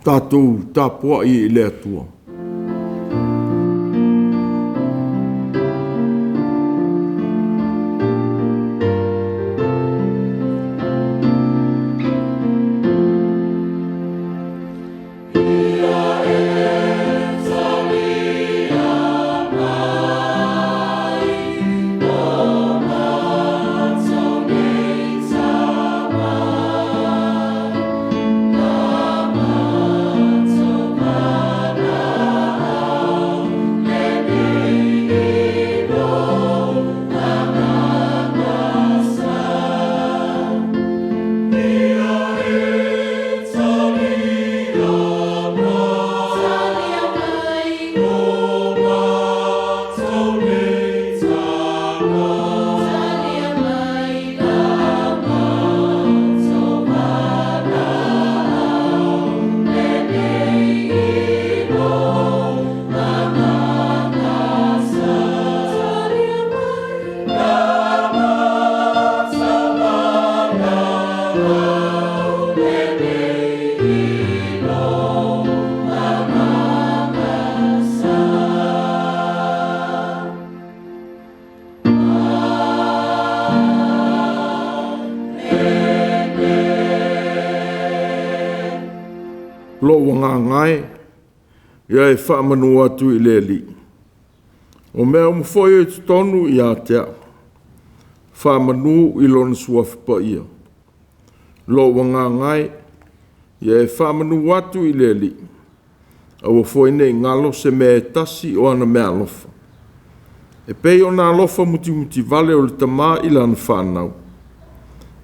Tatou tapuai i le Atua. Lou agaga e, ia e faamanu atu i le Alii. O mea uma foi o i totonu ia te au, faamanu i lona suafa paia. Lou agaga e, ia e faamanu atu i le Alii, aua foi ne i galo se mea e tasi o ana meaalofa. E pei ona alofa mutimutivale o le tama i lana fanau,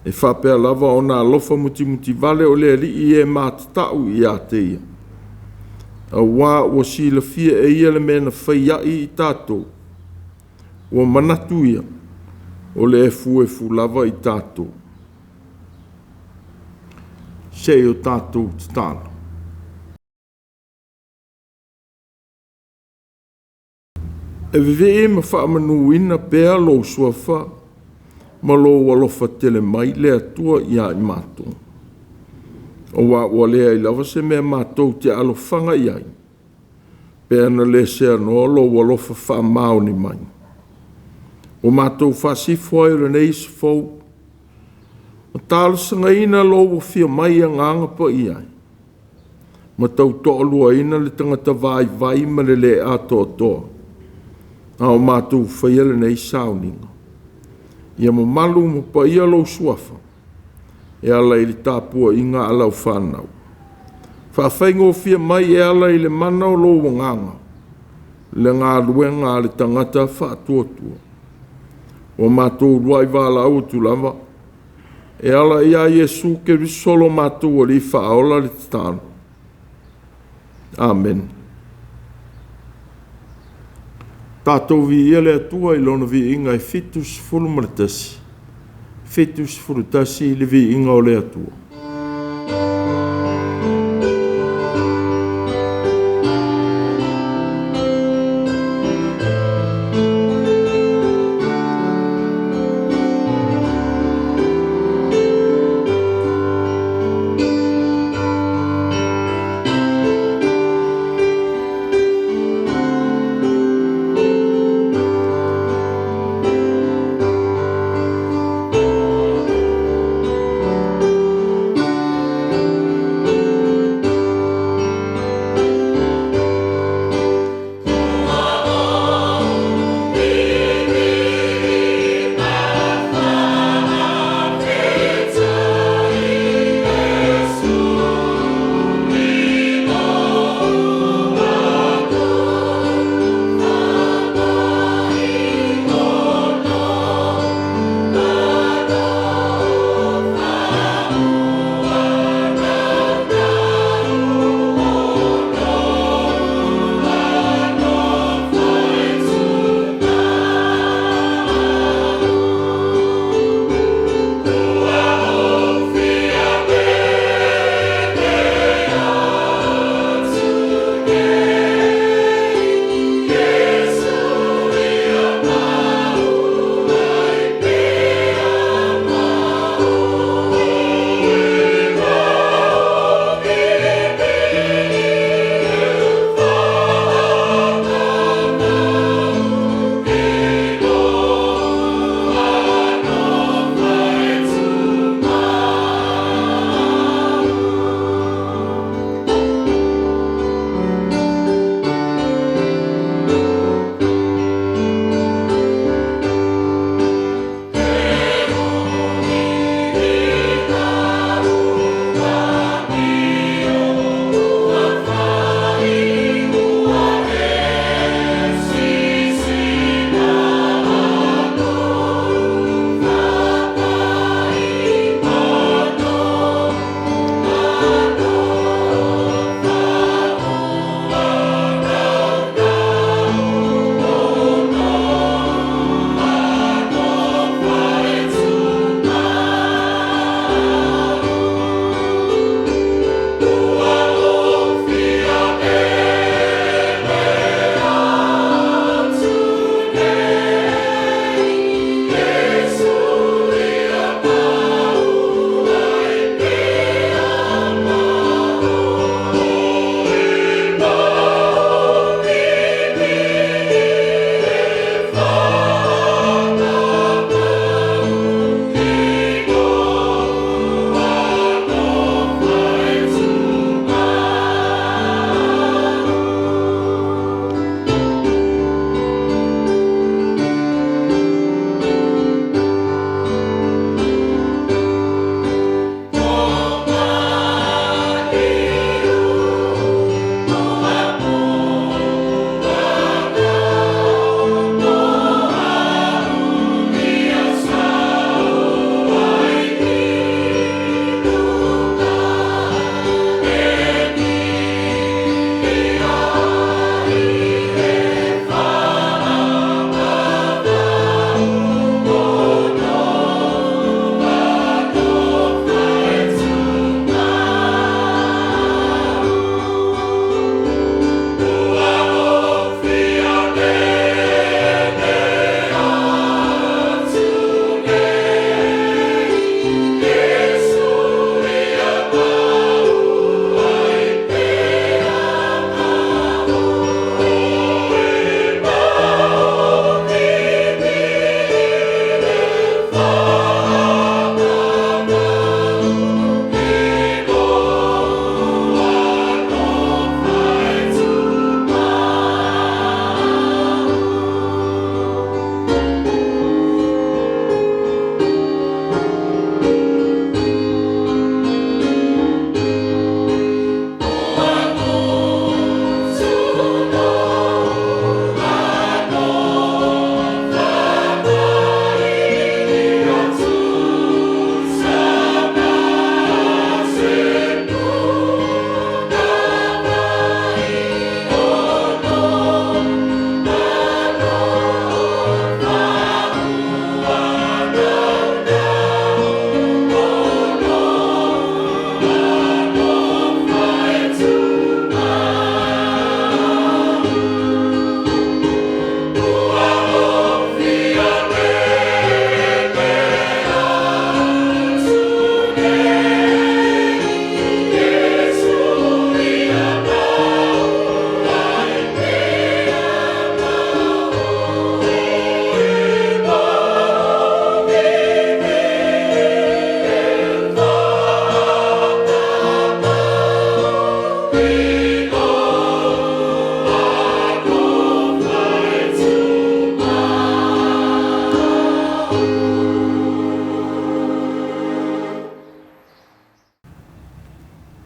e faapea lava ona alofa mutimutivale o le Alii i e matatau ia te ia. Auā ua silafia e ia le mea na fai ai i tatou, ua manatu ia, o le efuefu lava i tatou. Se i o tatou tatalo. E vivii ma faamanuina pea lou suafa ma lou alofa tele mai le Atua ia i matou. Auā ua leai lava se mea matou te alofaga i ai, pe ana le seanoa lou alofa faamaoni mai. Ua matou faasifo ai o lenei aso fou, ma talosagaina lou afio mai Agaga Paia e, ma tautoaluaina le tagata vaivai ma le le atoatoa, a o matou faia lenei sauniga. Ia mamalu ma paia lou suafa e ala i le tapuaiga a lau fanau. Faafaigofie mai e ala i le mana o lou agaga le galuega a le tagata faatuatua. Ua matou uluai valaau atu lava e ala ia Iesu Keriso lo matou Alii Faaola le tatalo. Amene. Tatou viia le Atua i lona viiga e 71, 71 le viiga o le Atua.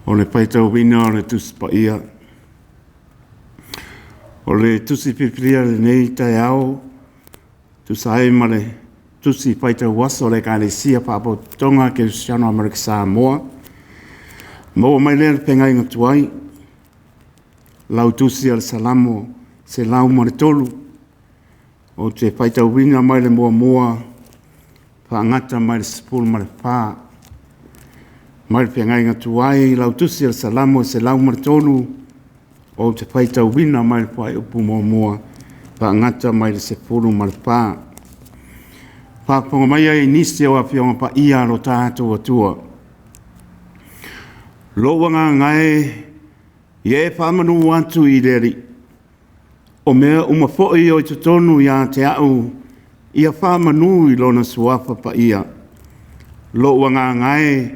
O le faitauina o le Tusi Paia. O le Tusi Filifilia i lenei taeao, tusa ai ma le Tusi Faitau Aso a le Ekalesia Faapotopotoga Kerisiano o Amerika Samoa, maua mai lea i le Feagaiga Tuai, lau Tusi o le Salamo 103, ou te faitauina mai le 1 faagata mai le 14. Mai le Feagaiga Tuai, lau Tusi o le Salamo 103, ou te faitauina mai le fuaiupu 1 faagata mai le 14. Faafofoga mai ai nisi o Afioga Paia a lo tatou Atua. Lou agaga e, ia e faamanu atu i le Alii, o mea uma foi o i totonu ia te au, ia faamanu i lona suafa paia. Lou agaga e,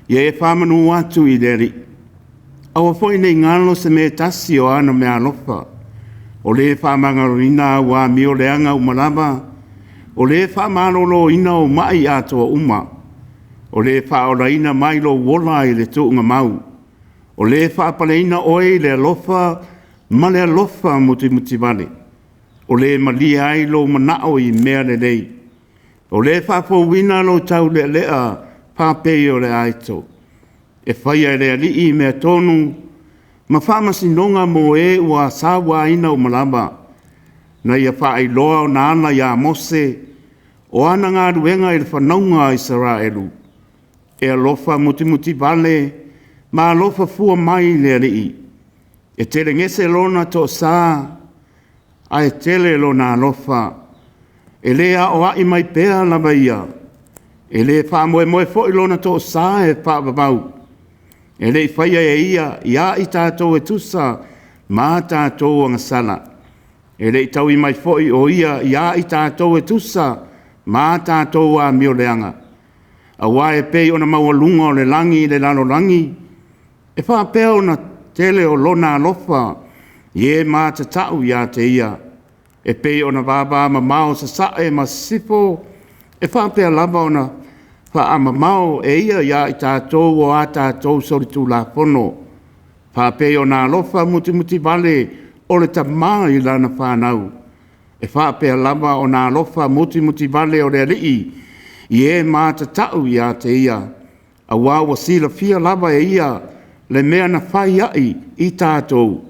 ia e faamanu atu i le Alii, aua foi ne i galo se mea e tasi o ana meaalofa, o le faamagaloina au amio leaga uma lava, o le faamaloloina ou mai atoa uma, o le faaolaina mai lou ola i le tuugamau, o le faapaleina oe i le alofa ma le alofa mutimutivale, o le malie ai lou manao i mea lelei, o le faafouina lou taulealea faapei o le aito, e faia e le Alii mea tonu ma faamasinoga mo e ua sauaina uma lava. Na ia faailoa ona ala ia Mose, o ana galuega i le fanauga a Isaraelu. E alofa mutimutivale ma alofa fua mai le Alii, e telegese lona toasa ae tele lona alofa. E le aoai mai pea lava ia, e le faamoemoe foi lona toasa e faavavau. E le i faia e ia ia i tatou e tusa ma a tatou agasala, e le i taui mai foi o ia ia i tatou e tusa ma a tatou amioleaga. Aua e pei ona maualuga o le lagi i le lalolagi, e faapea ona tele o lona alofa i e matatau ia te ia. E pei ona vavamamao sasae ma sisifo, e faapea lava ona faamamao e ia ia i tatou o a tatou solitulafono, faapei ona alofa mutimutivale o le tama i lana fanau, e faapea lava ona alofa mutimutivale o le Alii i e matatau ia te ia, aua ua silafia lava e ia le mea na fai ai i tatou,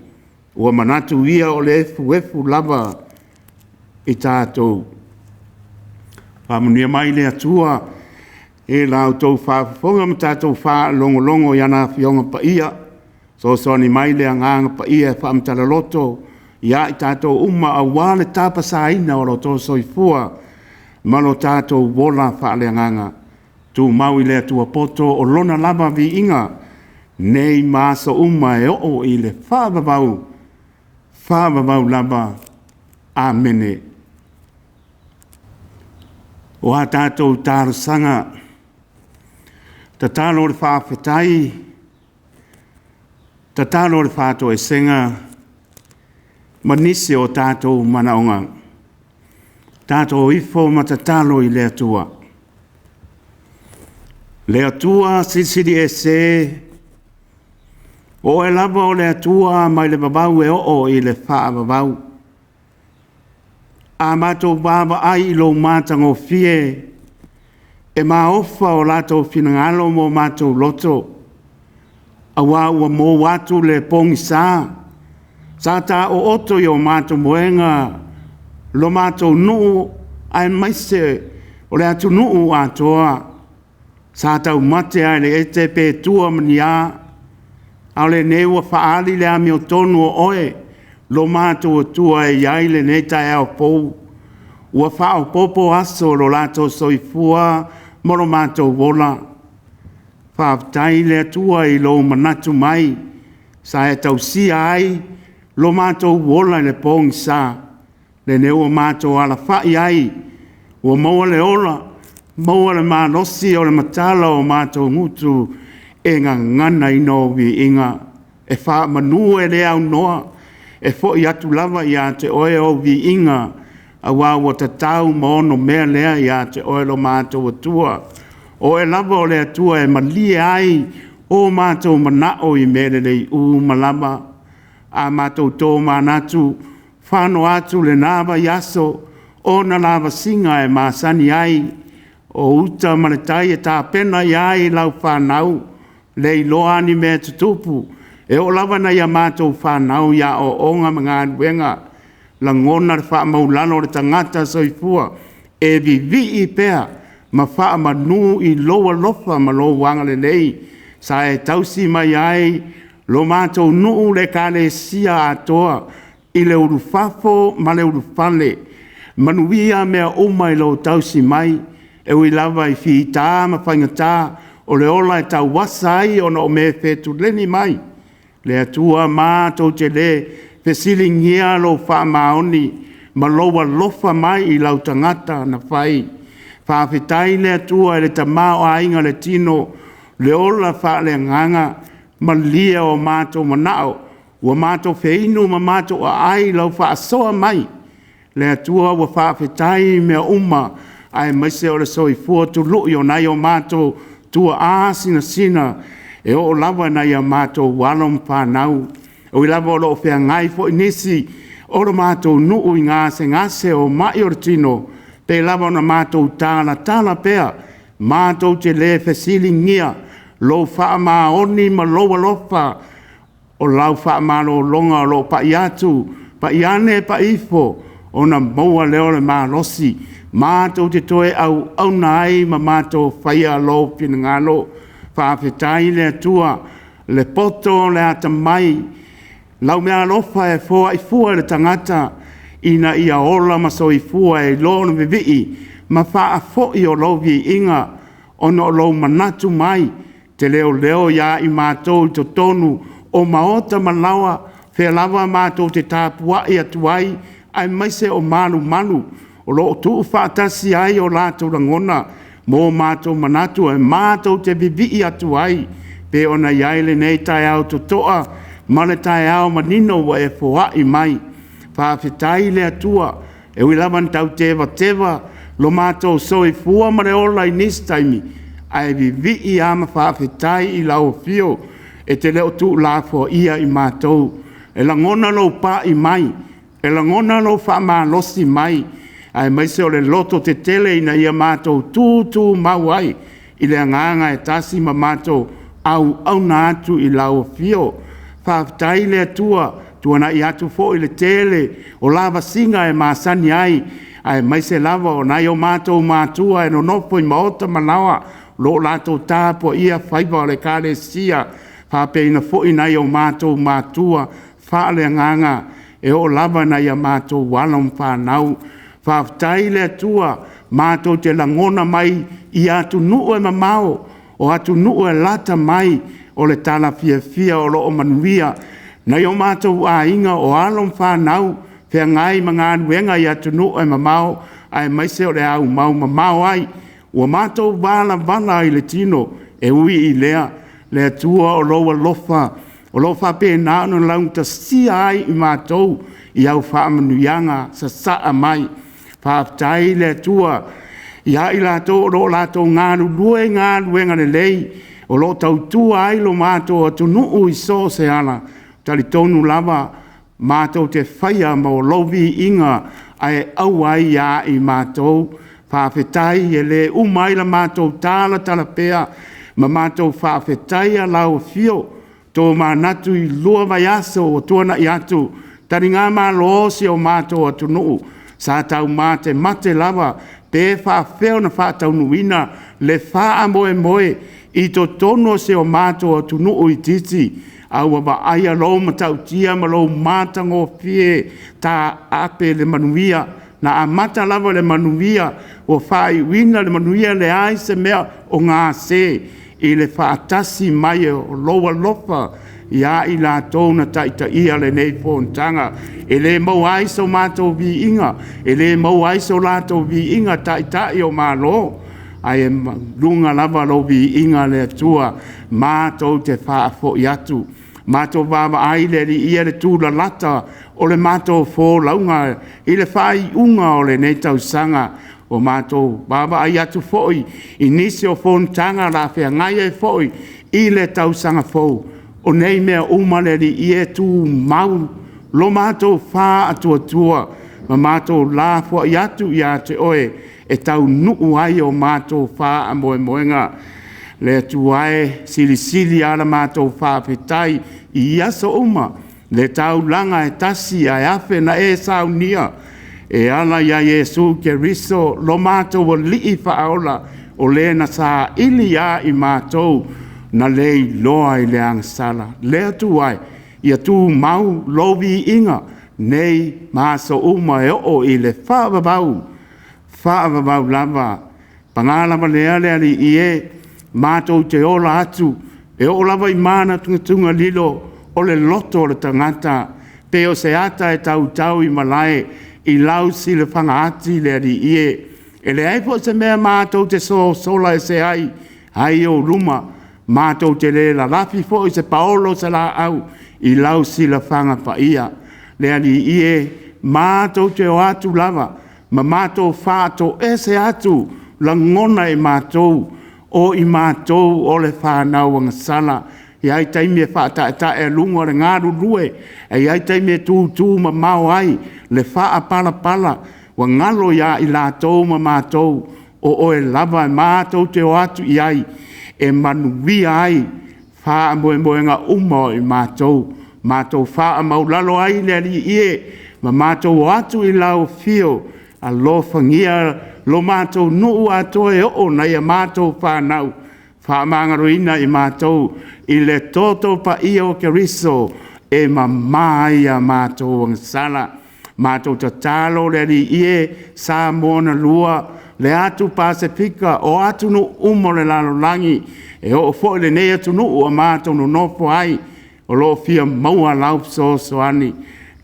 ua manatu ia o le efuefu lava i tatou. Faamanuia mai le Atua i la outou faafofoga ma tatou faalogologo i ana Afioga Paia. Fesoasoani mai le Agaga Paia e faamatala loto ia i tatou uma aua le tapasaina o lo outou soifua ma lo tatou ola faaleagaga. Tumau i le Atua poto o Lona lava viiga nei ma aso uma e oo i le faavavau, faavavau lava. Amene. O a tatou talosaga, tatalo o le faafetai, tatalo o le faatoesega, ma nisi o tatou manaoga, tatou ifo ma tatalo i le Atua. Le Atua Silisili Ese, o Oe lava o le Atua mai le vavau e oo i le faavavau. A matou vaavaai i lou matagofie, e maofa o latou finagalo ma o matou loto, aua ua mou atu le pogisa, sa taooto i o matou moega lo matou nuu aemaise o le atunuu atoa. Sa taumate lava i le ete pe tua ma ni a, a o lenei ua faaali le amiotonu o oe lo matou Atua e i ai lenei taeao fou. Ua faaopoopo aso o lo latou soifua ma lo matou ola. Faafetai i le Atua i lou manatu mai sa e tausia ai lo matou ola i le pogisa. Lenei ua matou alafai ai, ua maua le ola, maua le malosi o le matala o matou gutu e gaganaina ou viiga, e faamanu e le aunoa, e foi atu lava ia te oe ou viiga, aua ua tatau ma onomea lea ia te oe lo matou Atua. O Oe lava o le Atua e malie ai O matou manao i mea lelei uma lava, a matou tomanatu, fano atu lena vaiaso, ona lavasiga e masani ai, o uta ma le tai e tapena i ai lau fanau, le iloa ni mea tutupu, e oo lava ina ia matou fanau i aoaoga ma galuega, lagona le faamaualalo o le tagata soifua e vivii pea ma faamanu i lou alofa ma lou agalelei sa e tausi mai ai lo matou nuu le ekalesia atoa i le ulufafo ma le ulufale. Manuia mea uma i lou tausi mai, e ui lava i fita ma faigata o le ola e tauasa ai ona o mea fetuleni mai. Le Atua matou te le fesiligia lou faamaoni ma lou alofa mai i lau tagata na fai. Faafetai i le Atua i le tamaoaiga o le tino, le ola faaleagaga, malie o matou manao ua matou feinu ma matou aai i lau faasoa mai. Le Atua ua faafetai i mea uma aemaise o le soifua tului o nai o matou tuaa sinasina e oo lava i nai a matou alo ma fanau. E ui lava o lo o feagai foi nisi o le matou nuu i gasegase o mai o le tino, pei lava ona matou talatala pea, matou te le fesiligia lou faamaoni ma lou alofa. O lau faamalologa o lo o pai atu, pai ane pai ifo, ona maua lea o le malosi matou te toe auauna ai ma matou faia lou finagalo. Faafetai i le Atua i le poto, o le atamai, lau meaalofa e foai fua i le tagata ina ia ola ma soifua e iloa ona vivii ma faafoi o lou viiga ona o lou manatu mai e te leoleo ia i matou i totonu o maota ma laoa, fea lava matou te tapuai atu ai, aemaise o malumalu o lo o tuufaatasi ai o latou lagona ma o matou manatu e matou te vivii atu ai pei ona i ai lenei taeao totoa ma le taeao manino ua e foai mai. Faafetai i le Atua, e ui lava ina tau tevateva lo matou soifua ma le ola i nisi taimi, ae vivii lava ma faafetai i lau afio e te le o tuulafoaia i matou. E lagona lou pai mai, e lagona lou faamalosi mai, aemaise o le lototetele ina ia matou tutumau ai i le agaga e tasi ma matou auauna atu i lau afio. Faafetai i le Atua, ua tuanai atu foi le tele o lavasiga e masani ai, aemaise lava o nai o matou matua e nonofo i maota ma laoa o lo o latou tapuaia faiva o le Ekalesia, faapea foi nai o matou matua faaleagaga e oo lava ina nai a matou alo ma fanau. Faafetai i le Atua matou te lagona mai i atunuu e mamao, o atunuu e lalata mai o le tala fiafia o lo o manuia nai o matou aiga, o alo ma fanau feagai ma galuega i atunuu e mamao aemaise o le aumau mamao ai. Ua matou valavala i le tino, e ui i lea, le Atua o lou alofa o lo o faapena ona laugatasia ai i matou i au faamanuiaga sasaa mai. Faafetai i le Atua ia i latou o lo o latou galulue i galuega lelei o lo o tautua ai lo matou atunuu i so o se ala. E talitonu lava matou te faia ma o lou viiga ae auai ai ia i matou. Faafetai, e le uma ai la matou talatala pea ma matou faafetaia lau afio. Tomanatu i 2 vaiaso ua tuanai atu, taligamalo si o matou atunuu sa taumatemate lava pe faafefea ona faataunuuina le faamoemoe i totonu o si o matou atunuu itiiti, a ua vaaia lou matautia ma lou matagofie taape le manuia. Na amata lava i le manuia ua faaiuina i le manuia, e leai se mea o gase i le faatasi mai o lou alofa ia i latou na taitaia lenei fonotaga. E le maua ai so matou viiga, e le maua ai so latou viiga, Taitai o Malo, ae luga lava lou viiga le Atua matou te faafoi atu. Matou vaavaai i le Alii ia le tulalata o le matou folauga i le faaiuga o lenei tausaga. Ua matou vaavaai atu foi i nisi o fonotaga o le a feagai ai foi i le tausaga fou. O nei mea uma le Alii e tumau lo matou faatuatua ma matou lafoai atu ia te Oe e taunuu ai o matou faamoemoega. Le Atua e, silisili lava la matou faafetai i aso uma, le taulaga e tasi ae afe na e saunia e ala ia Iesu Keriso lo matou Alii Faaola, o Le na saili ia i matou na le iloa i le agasala. Le Atua e, ia tumau lou viiga nei ma aso uma e oo i le faavavau, faavavau lava. Paga lava lea le Alii e, matou te ola atu e oo lava i manatunatuga lilo o le loto o le tagata, pei o se ata e tautau i malae i lau silafaga ati le Alii e. E leai foi se mea matou te sosola ese ai ai ou luma, matou te le lalafi foi i se paolo o se laau i lau silafaga paia. Le Alii e, matou te o atu lava ma matou faatoese atu lagona e matou, o i matou o le fanau agasala. E i ai taimi e faataetaealuga le galulue, e i ai taimi e tutumamao ai le faapalepala, ua galo ia i latou ma matou o Oe lava matou te o atu i ai e manuia ai faamoemoega uma o i matou. Matou faamaualalo ai le Alii e, ma matou o atu i lau afio, alofagia lo matou nuu atoa e oo ina i a matou fanau, faamagaloina i matou i le toto paia o Keriso e mama ai a matou agasala. Matou tatalo le Alii e, Samoa na lua, le atu Pasefika, o atunuu uma o le lalolagi, e oo foi i lenei atunuu ua matou nonofo ai, o lo o fia maua lau fesoasoani.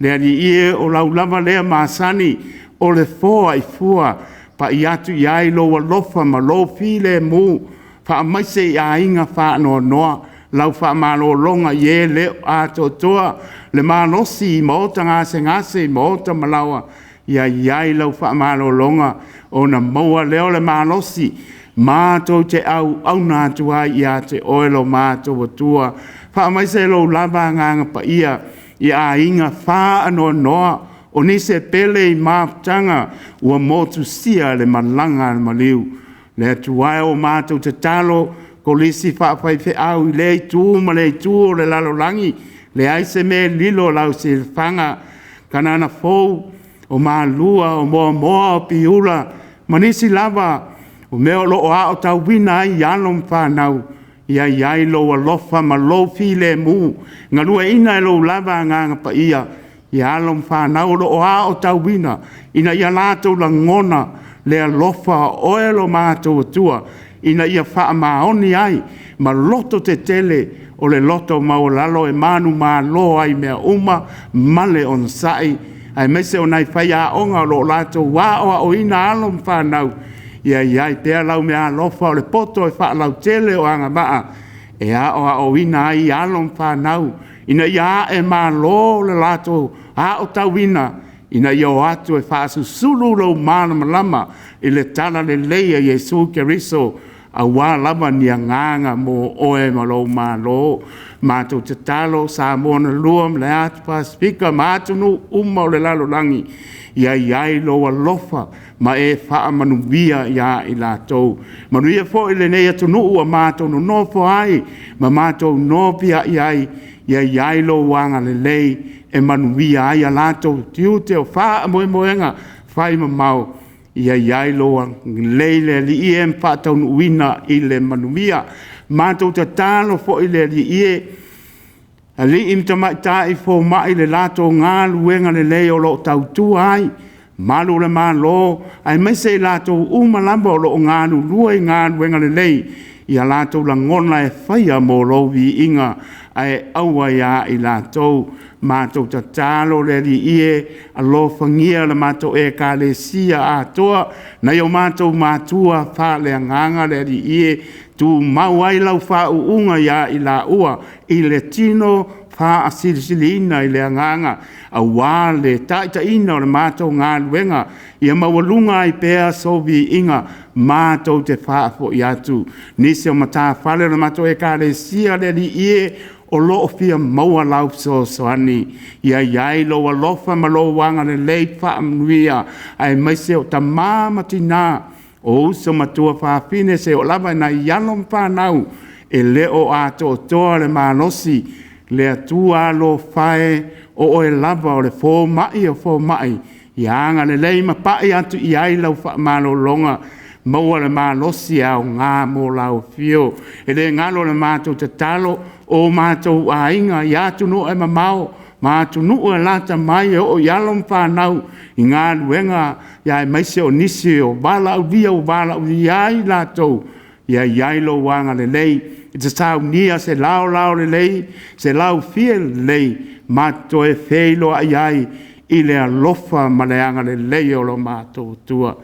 Le Alii e, o lau lava lea masani o le foai fua, pai atu i ai lou alofa ma lou filemu, faamaise i aiga faanoanoa lau faamalologa i e le o atoatoa le malosi i maota gasegase, maota ma laoa, ia i ai lau faamalologa ona maua lea o le malosi matou te auauna atu ai ia te Oe lo matou Atua. Faamaise lou lava Agaga Paia i aiga faanoanoa, o nisi e pele i mafutaga ua motusia e le malaga a le maliu. Le Atua e, ua matou tatalo, kolisi faafaifeau i lea itu ma lea itu o le lalolagi, leai se mea e lilo i lau silafaga. Kanana Fou, o Malua, o Moamoa, o Piula ma nisi lava o mea o lo o aotauina ai alo ma fanau, ia i ai lou alofa ma lou filemu, galueaiina e lou lava Agaga Paia alo ma fanau o lo o aotauina ina ia latou lagona le alofa o Oe lo matou Atua, ina ia faamaoni ai ma lototetele. O le loto maualalo e manumalo ai i mea uma ma le onosai, aemaise o nai faiaoga o lo o latou aoaoina alo ma fanau, ia i ai pea lau meaalofa o le poto e faalautele o agavaa e aoaoina ai alo ma fanau ina ia ae malo le latou aotauina ina ia o atu e faasusulu lou malamalama i le talalelei a Iesu Keriso aua lava ni agaga mo oe ma lou Malo. Matou tatalo Samoa na lua ma le atu Pasefika ma atunuu uma o le lalolagi, ia i ai lou alofa ma e faamanuia ia i latou. Manuia foi lenei atunuu ua matou nonofo ai ma matou nopiai ai, ia i ai lou agalelei e manuia ai a latou tiute o faamoemoega faimamao. Ia i ai lou agalelei le Alii e ma faataunuuina i le manuia. Matou tatalo foi le Alii e, alii ma tamaitai fomai i le latou galuega lelei o lo o tautua ai malu o le Malo aemaise i latou uma lava o lo o galulue i galuega lelei, ia latou lagona e faia mo lou viiga ae aua ia i latou. Matou tatalo le Alii e, alofagia le matou Ekalesia atoa, nai o matou matua faaleagaga le Alii e, tumau ai lau faauuga ia i laua i le tino Faasilisiliina i le agaga auā le taitaiina o le matou galuega ia maualuga ai pea sou viiga matou te faafoi atu. Nisi o matafale o le matou Ekalesia le Alii e, o lo o fia maua lau fesoasoani, ia i ai lou alofa ma lou agalelei faamanuia, aemaise o tama ma tina, o uso ma tuafafine seia oo lava i nai alo ma fanau e le o atoatoa le malosi. Le Atua alofa e, o Oe lava o le fomai o fomai, ia agalelei ma pai atu i ai lau faamalologa, maua le malosi e aoga mo lau afio. E le galo i le matou tatalo o matou aiga i atunuu e mamao ma atunuu e alata mai e oo i alo ma fanau i galuega aemaise o nisi o valaaulia ua valaaulia ai i latou. Ia i ai lou agalelei, e te saunia se laolao lelei, se laufia lelei matou te toe feiloai ai i le alofa ma le agalelei o lo matou Atua.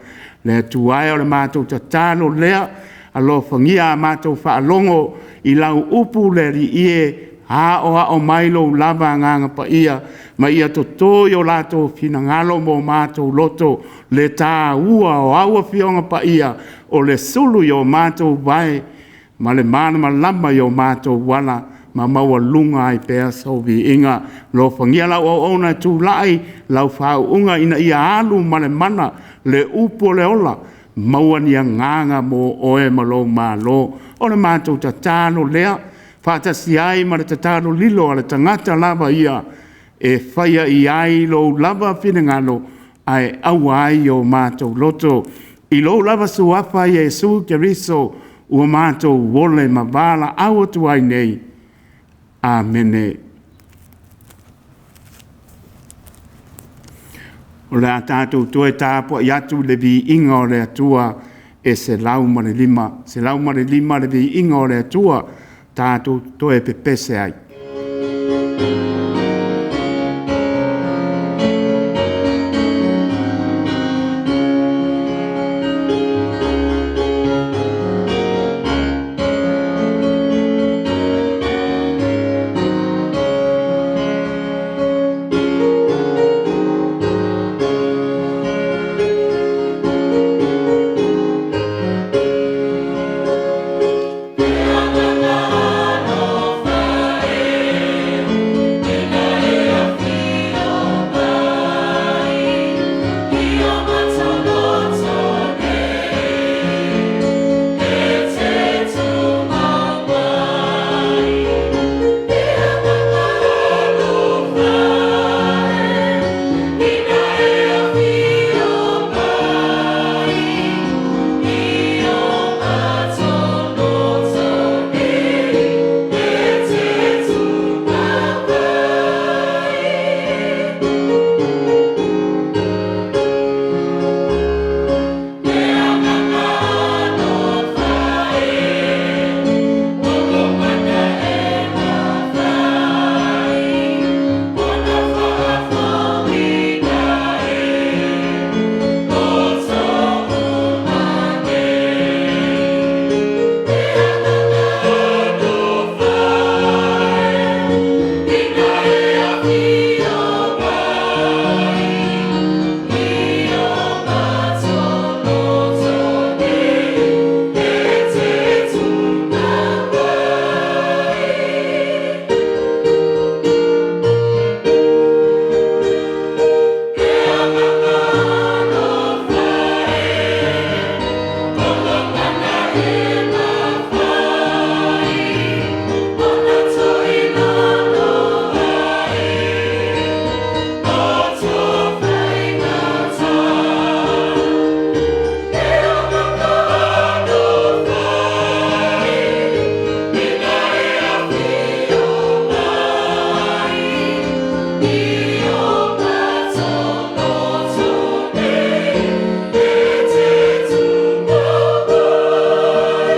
Le Atua e, o le matou tatalo lea, alofagia a matou faalogo i lau upu le Alii e, aoao mai lou lava Agaga Paia ma ia toto i o latou finagalo ma o matou loto le taua o au Afioga Paia, o le sulu i o matou vae ma le malamalama i o matou ala, ma maualuga ai pea sou viiga. Alofagia lau auauna e tulai lau faauuga ina ia alu ma le mana le upu o le ola, maua ni agaga mo oe ma lou Malo. O le matou tatalo lea faatasi ai ma le tatalo lilo a le tagata lava ia e faia i ai lou lava finagalo ae aua ai o matou loto. I lou lava Suafa Iesu Keriso ua matou ole ma valaau atu ai nei. Amene. O le a tatou toe tapuai atu i le viiga o le Atua e 105, 105 le viiga o le Atua, tatou toe pepese ai. Ina e afio mai i o matou loto nei, e te tumau mai, e agaga alofa e, ina e afio mai i o matou loto nei, e te tumau mai. E agaga alofa e, o lou mana e mafai ona faafouina e loto uma nei. E agaga alofa e, ina e afio mai i o matou loto nei, e te tumau mai. E agaga alofa e, o lou mana e mafai ona toilalo ai loto faigata. E agaga alofa e, ina e afio mai i o matou loto nei, e te tumau mai.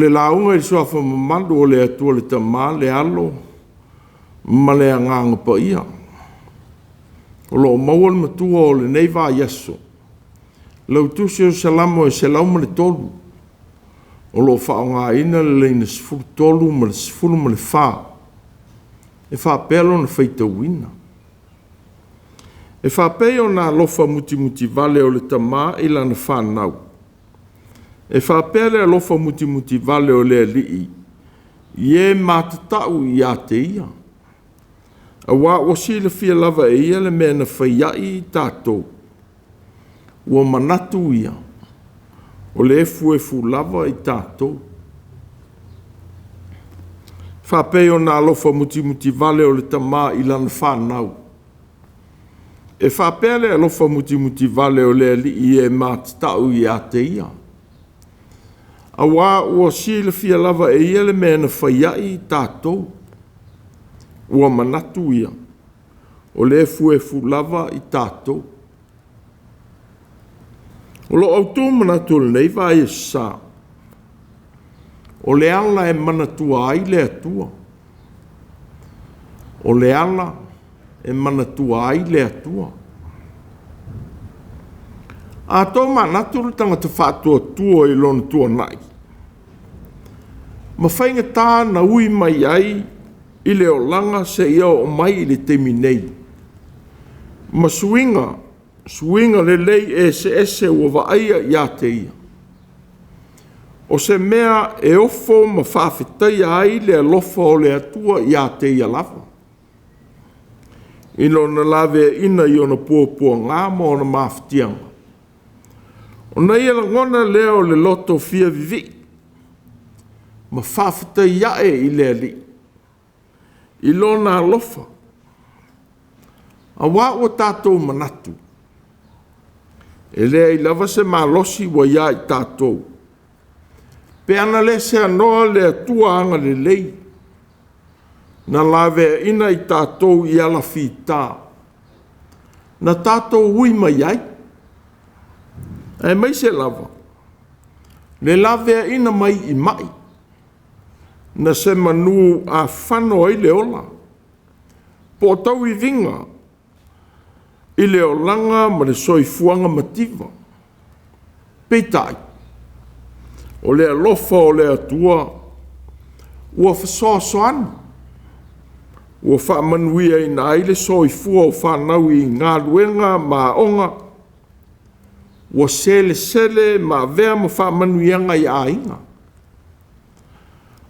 le lauga i le suafa mamalu o le Atua le Tama, le Alo ma le Agaga Paia. O lo o maua le matua o lenei vaiaso, lau tusi o Salamo e 103, o lo o faaaogaina le laina 13 ma le 14, e faapea lona faitauina. E faapei ona alofa mutimutivale o le tama i lana fanau, e faapea le alofa mutimutivale o le Alii i e matatau ia te Ia. Auā ua silafia lava e Ia le mea na faia'i i tatou, ua manatu Ia, o le efuefu lava i tatou. Faapei ona alofa mutimutivale o le tama i lana fanau, e faapea le alofa mutimutivale o le Alii i e matatau ia te Ia. Auā ua silafia lava e Ia le mea na faia'i i tatou, ua manatu Ia, o le efuefu lava i tatou. O lo autu manatu o lenei vaiaso sa, o le ala e manatua ai le Atua. O le ala e manatua ai le Atua. A tomanatu le tagata faatuatua i lona tuanai, ma faigata na ui mai ai i le olaga seia oo mai i le taimi nei, ma suiga lelei eseese ua vaaia ia te ia, o se mea e ofo ma faafetaia ai le alofa o le Atua ia te ia lava, i lona laveaiina i ona puapuaga ma ona mafatiaga, ona ia lagona lea o le loto fia vivii ma faafetai ae i le Alii i lona alofa, auā ua tatou manatu, e leai lava se malosi ua ia i tatou, pe ana le seanoa le Atua agalelei na laveaiina i tatou i alafita na tatou ui mai ai, aemaise lava le laveaiina mai i mai na semanu afano ai le ola, po o tauiviga i le olaga ma le soifuaga mativa. Peitai, o le alofa o le Atua ua fesoasoani, ua faamanuiaina ai le soifua o fanau i galuega ma aoga, ua selesele ma avea ma faamanuiaga i aiga,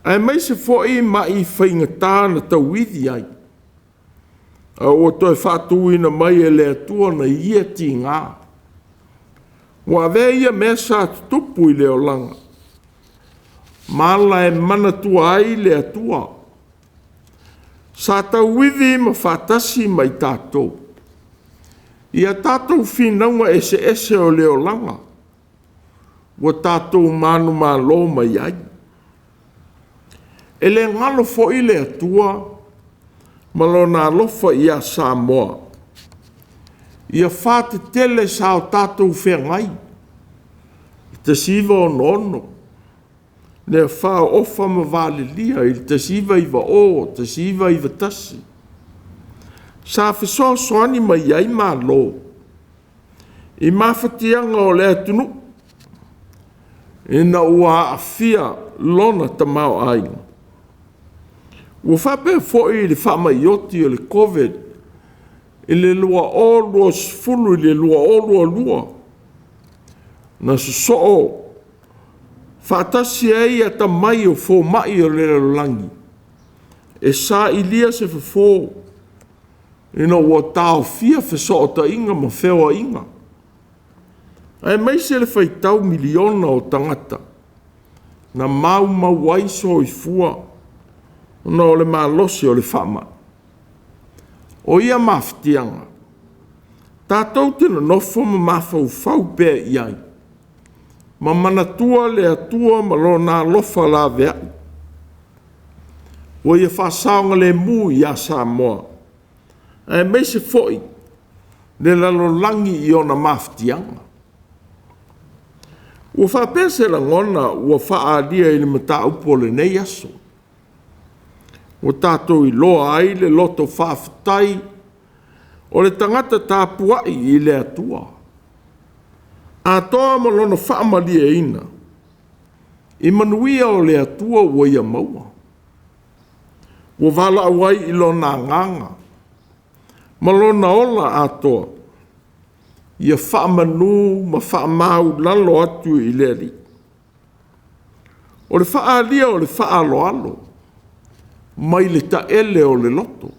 aemaise foi mai faigata na tauivi ai, a ua toe faatuina mai e le Atua nai ia tiga. Ua avea ia mea sa tutupu i le olaga ma ala e manatua ai le Atua sa tauivi ma faatasi ma i tatou i a tatou finauga eseese o le olaga ua tatou manumalo mai ai. E le galo foi le Atua ma lona alofa ia Samoa, ia fa tetele sa o tatou feagai i le 1966, le afa o Ofa ma Valilia i le 1990, 1991, sa fesoasoani mai ai Malo i mafatiaga o le atunuu ina ua aafia lona tamaoaiga. Ua faapea foi le faamai oti o le COVID i le 2020 i le 2022, na sosoo faatasi ai atamai o fomai o le lalolagi e sailia se fofo ina ua taofia fesootaiga ma feoaiga, aemaise le faitau miliona o tagata na maumau ai soifua ona o le malosi o le faamai. O ia mafatiaga tatou te nonofo ma mafaufau pea i ai, ma manatua le Atua ma lona alofa laveai ua ia faasaogalemu ia Samoa, aemaise foi le lalolagi i ona mafatiaga. Ua faapea se lagona ua faaalia i le mataupu o lenei aso. Ua tatou iloa ai le loto faafetai o le tagata tapuai i le Atua, atoa ma lona faamalieina i manuia o le Atua ua ia maua. Ua valaau ai i lona agaga ma lona ola atoa, ia faamanu ma faamaulalo atu i le Alii. O le faaalia o le faaaloalo mai le taele o le loto,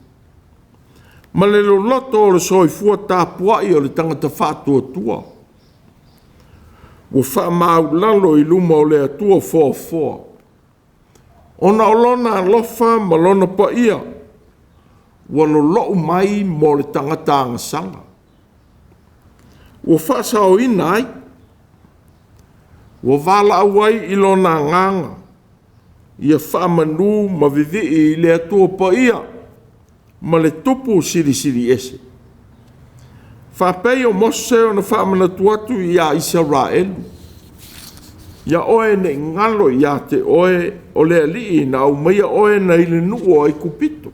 ma le loloto o le soifua tapuai o le tagata faatuatua, ua faamaulalo i luma o le Atua foafoa, ona o lona alofa ma lona paia ua lolou mai mo le tagata agasala. Ua faasaoina ai, ua valaau ai i lona agaga ia faamanu ma vivii i le Atua Paia ma le Tupu Silisili Ese. Faapei o Mose ona faamanatu atu ia Isaraelu, ia oe ne i galo ia te oe o le Alii na aumaia oe nai le nuu o Aikupito,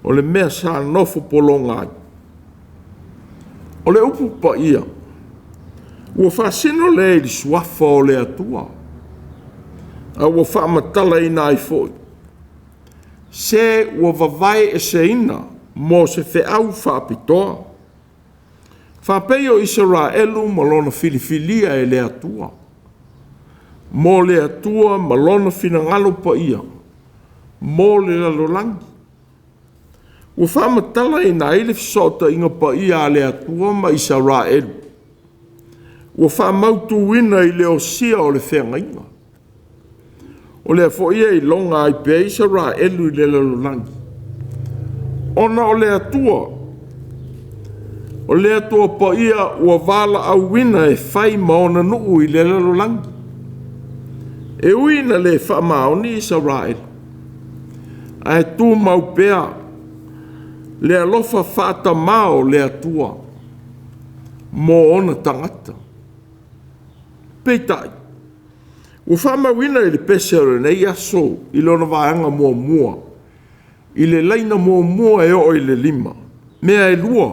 o le mea sa nofo pologa ai. O le upu paia, ua faasino lea i le suafa o le Atua, a ua faamatalaina ai foi, se ua vavaeeseina mo se feau faapitoa, faapei o Isaraelu ma lona filifilia e le Atua, mo le Atua ma lona finagalo paia mo le lalolagi. Ua faamatalaina ai le fesootaiga paia a le Atua ma Isaraelu, ua faamautuina i le osia o le feagaiga. O lea foi e iloga ai pea Isaraelu i le lalolagi, ona o le Atua, o le Atua paia ua valaauina e fai ma ona nuu i le lalolagi. E ui ina le faamaoni Isaraelu, ae tumau pea le alofa faatamā o le Atua mo ona tagata. Peitai, ua faamauina i le pese o lenei aso i lona vaega muamua, i le laina 1 e oo i le 5, mea e lua,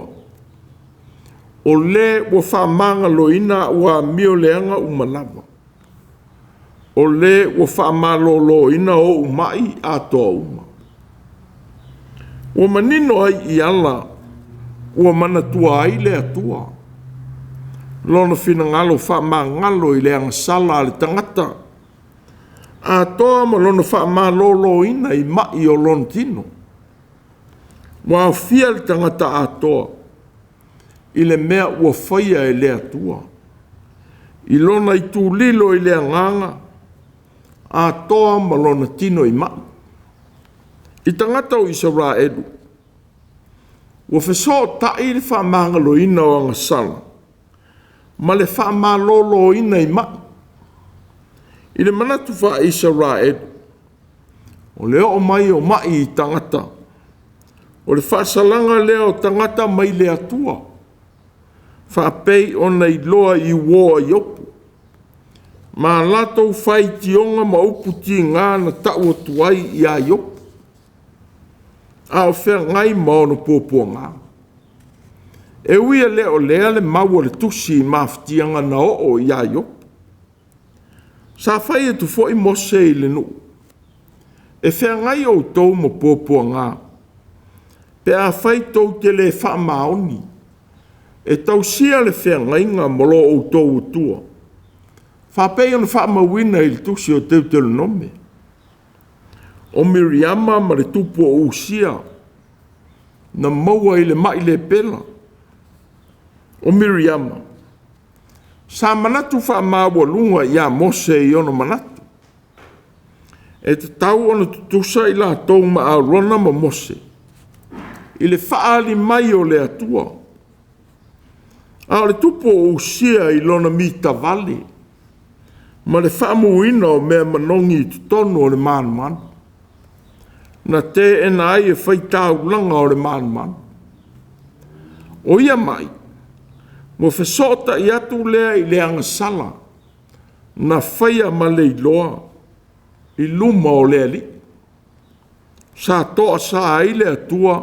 o le ua faamagaloina au amioleaga uma lava, o le ua faamaloloina ou mai atoa uma. Ua manino ai i ala ua manatua ai le Atua lona finagalo faamagalo i le agasala a le tagata, atoa ma lona faamaloloina i mai o lona tino. Ua aofia le tagata atoa i le mea ua faia e le Atua, i lona itulilo i le agaga, atoa ma lona tino i mai. I tagata o Isaraelu, ua fesootai le faamagaloina o agasala ma le faamaloloina i mai. I le manatu faa-Isaraelu, o le oo mai o mai i tagata, o le faasalaga lea o tagata mai le Atua, faapei ona iloa i uo a Iopu, ma latou faitioga ma upu tiga na tau atu ai ia Iopu, a o feagai ma ona puapuaga. E ui e le o lea le mau a le tusi i mafatiaga na oo ia Iopu. Sa fai atu foi Mose i le nuu, e feagai outou ma puapuaga, pe afai tou te le faamaoni e tausia le feagaiga ma lo outou Atua, faapei ona faamauina i le tusi o Teuteronome. O Miriama ma le tupu o Usia na maua i le mai lepera. O Miriama sa manatu faamaualuga ia Mose i ona manatu, e tatau ona tutusa i latou ma Arona ma Mose i le faaali mai o le Atua. A o le tupu o Usia i lona mitavale ma le faamuina o mea manogi i totonu o le manumanu, na teena ai e faitaulaga o le manumanu. O ia mai, ua fesootai atu lea i le agasala na faia ma le iloa i luma o le Alii. Sa toasa ai le Atua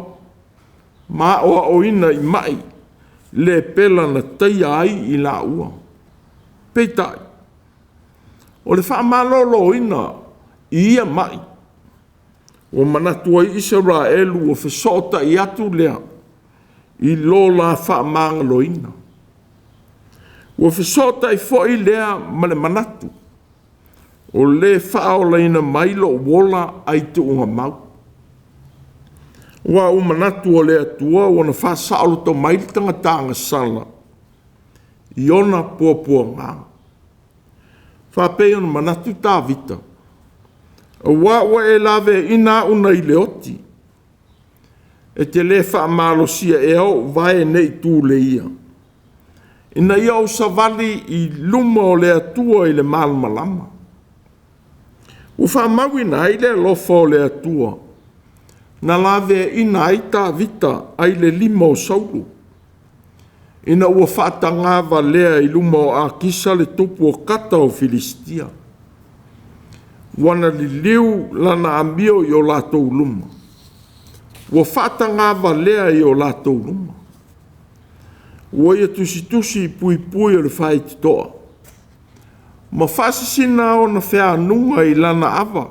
ma aoaoina i mai le pela na taia ai i laua. Peitai, o le faamaloloina i ia mai, ua manatu ai Isaraelu ua fesootai atu lea i lo la faamagaloina. Ua fesootai foi lea ma le manatu, o le faaolaina mai lou ola ai tuugamau. Ua ou manatu o le Atua ua na faasaoloto mai le tagata agasala i ona puapuaga. Faapei ona manatu Tavita, aua ua e laveaiina au nai le oti, e te le faamalosia ea ou vae ne i tuleia, ina ia ou savali i luma o le Atua i le malamalama. Ua faamauina ai le alofa o le Atua na laveaiina ai Tavita ai le lima o Saulo, ina ua faatagavalea i luma o Akisa le tupu o Kata o Filisitia. Ua na liliu lana amio i o latou luma, ua faatagavalea i o latou luma. Ua ia tusitusi i puipui o le faitotoa, ma faasisina ona fealuga i lana ava.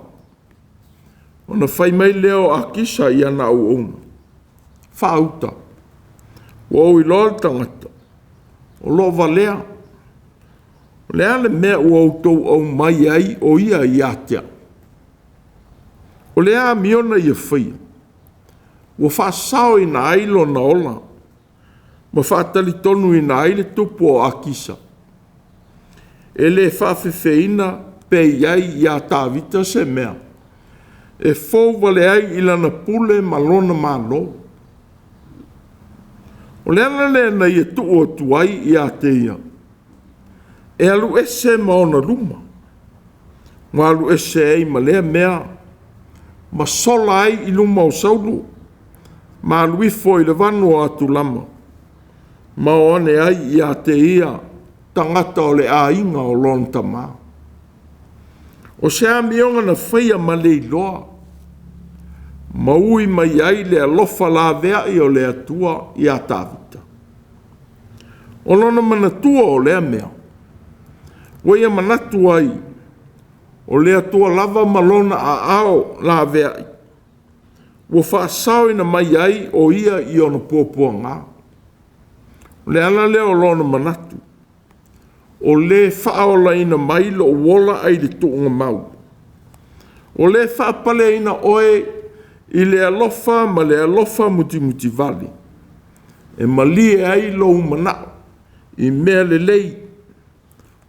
Ona fai mai lea o Akisa i ana auauna, faauta, ua ou iloa le tagata, o lo o valea. O le a le mea ua outou aumai ai o ia ia te au? O le amio na ia faia, ua faasaoina ai lona ola, ma faatalitonuina ai le tupu o Akisa. E le faafefeina pe i ai ia Tavita se mea e fou vale ai i lana pule ma lona Malo. O le ala lea na ia tuu atu ai ia te ia, e alu ese ma ona luma, ma alu ese ai ma lea mea, ma sola ai i luma o Saulo, ma alu ifo i le vanu o Atulama, ma o ane ai ia te ia tagata o le aiga o lona tamā. O se amioga na faia ma le iloa, ma ui mai ai le alofa laveai o le Atua ia Tavita. O lona manatua o lea mea, ua ia manatu ai, o le Atua lava ma lona aao laveai, ua faasaoina mai ai o ia i ona puapuaga. O le ala lea o lona manatu, o le faaolaina mai lou ola ai le tuugamau, o le faapaleina oe i le alofa ma le alofa mutimutivale, e malie ai lou manao i mea lelei,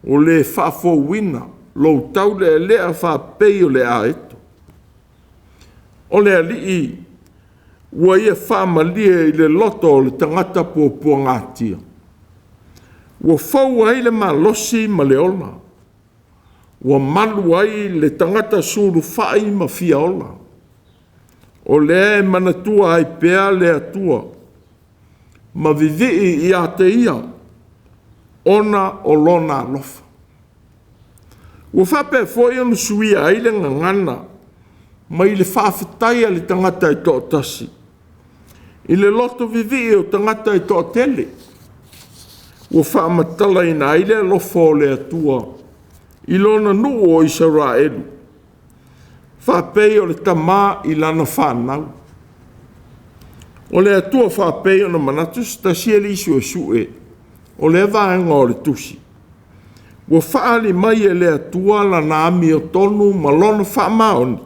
o le faafouina lou taulealea faapei o le aeto. O le Alii ua ia faamalie i le loto o le tagata puapuagatia, ua fou ai le malosi ma le ola, ua malu ai le tagata sulufai ma fiaola. O lea e manatua ai pea le Atua, ma vivii ia te ia, ona o lona alofa. Ua faapea foi ona suia ai le gagana mai le faafetai a le tagata e toatasi i le loto vivii o tagata e toatele. Ua faamatalaina ai le alofa o le Atua i lona nuu o Isaraelu, faapei o le tamā i lana fanau. O le Atua faapei ona manatu se tasi alii suesue o lea vaega o le tusi, ua faaali mai e le Atua lana amiotonu ma lona faamaoni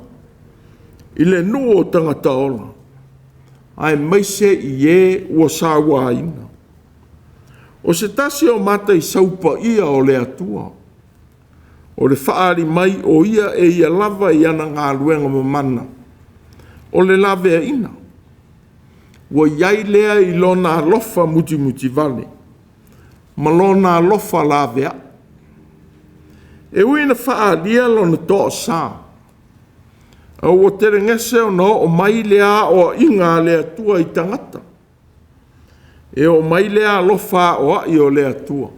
i le nuu o tagata ola, aemaise i e ua sauaina. O se tasi o mataisau paia o le Atua, o le faaali mai o ia e ia lava i ana galuega mamana, o le laveaiina. Ua i ai lea i lona alofa mutimutivale ma lona alofa laveai. E ui ina faaalia lona toasa, a ua telegese ona oo mai le aoaiga a le Atua i tagata. E oo mai le alofa aoai o le Atua.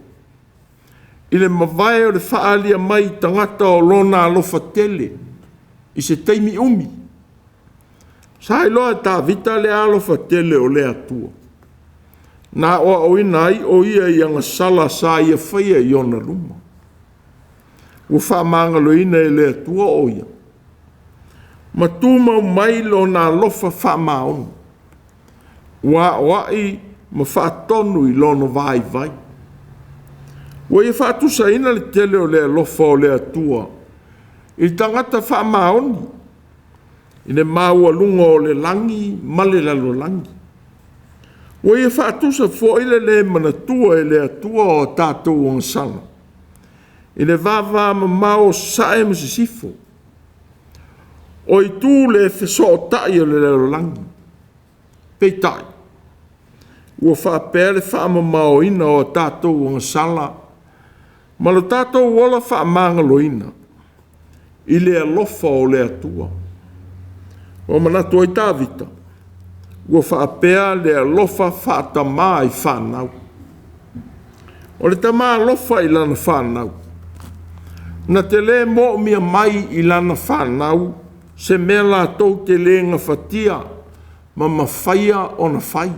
i le mavae o le faaalia mai i tagata o lona alofa tele i se taimi umi. Sa iloa e Tavita le alofa tele o le Atua, na aoaoina ai o ia i agasala sa ia faia i ona luma. Ua faamagaloina e le Atua o ia, ma tumau mai lona alofa faamaoni, ua aoai ma faatonu i lona vaivai. Ua ia faatusaina le tele o le alofa o le Atua i tagata faamaoni, i le maualuga o le lagi ma le lalolagi. Ua ia faatusa foi le lē manatua e le Atua o a tatou agasala, i le vavamamao o sasae ma sisifo, o itu le fesootai o le lalolagi. Peitai, ua faapea le faamamaoina o a tatou agasala ma lo tatou ola faamagaloina i le alofa o le Atua. Ua manatu ai Tavita, ua faapea le alofa faatamā i fanau. O le tamā alofa i lana fanau, na te lē moomia mai i lana fanau se mea latou te lē gafatia ma mafaia ona fai.